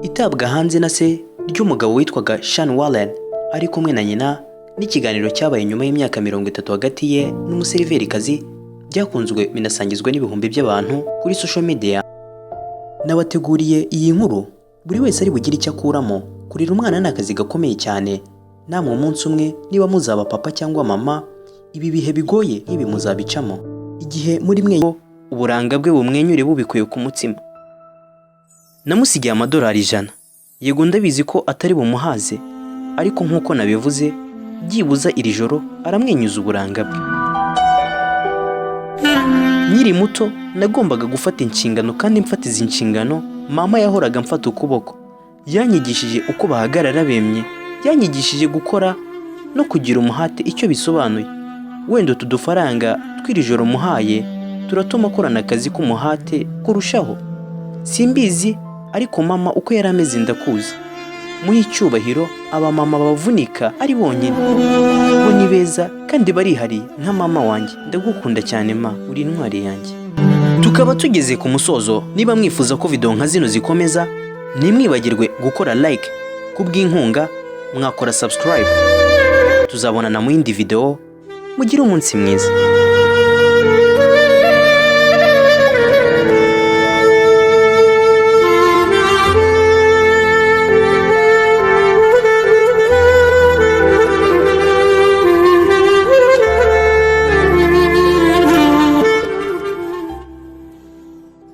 Itabwa hanze na se ry'umugabo witwaga Sean Warren ari kumwe na nyina, n'ikiganiro cyabaye nyuma y'imyaka 30 hagati ye n'umuseriverikazi, byakunzwe binasangizwa n'ibihumbi by'abantu kuri social media. Nabateguriye iyi nkuru buri wese ari bugire icyo akuramo. Kurera umwana ni akazi gakomeye cyane. Namwe umunsi umwe niba muzaba papa cyangwa mama, ibi bihe bigoye nk'ibi muzabicamo. Igihe muri mwe uburanga bwe bumwenyure bubikuye ku mutima. Namusigiye amadolari 100. Yego, ndabizi ko atari bumuhaze, ariko nk'uko nabivuze, byibuza iri joro aramwenyuza uburanga bwe. Nkiri muto nagombaga gufata inshingano kandi mfata izi nshingano. Mama yahoraga amfata ukuboko. Yanyigishije uko bahagarara bemye, yanyigishije gukora no kugira umuhate icyo bisobanuye. Wenda utu dufaranga tw'iri joro muhaye turatuma akorana akazi k'umuhate kurushaho. Simbizi, ariko mama uko yari ameze ndakuzi. Muhe icyubahiro abamama bavunika ari bonyine. Bo ni beza kandi barihariye nka mama wanjye. Ndagukunda cyane ma, uri intwari yanjye. Tukaba tugeze ku musozo. Niba mwifuza ko video nka zino zikomeza, ntimwibagirwe gukora like. Kubw'inkunga mwakora subscribe. Tuzabonana mu yindi video. Mugire umunsi mwiza.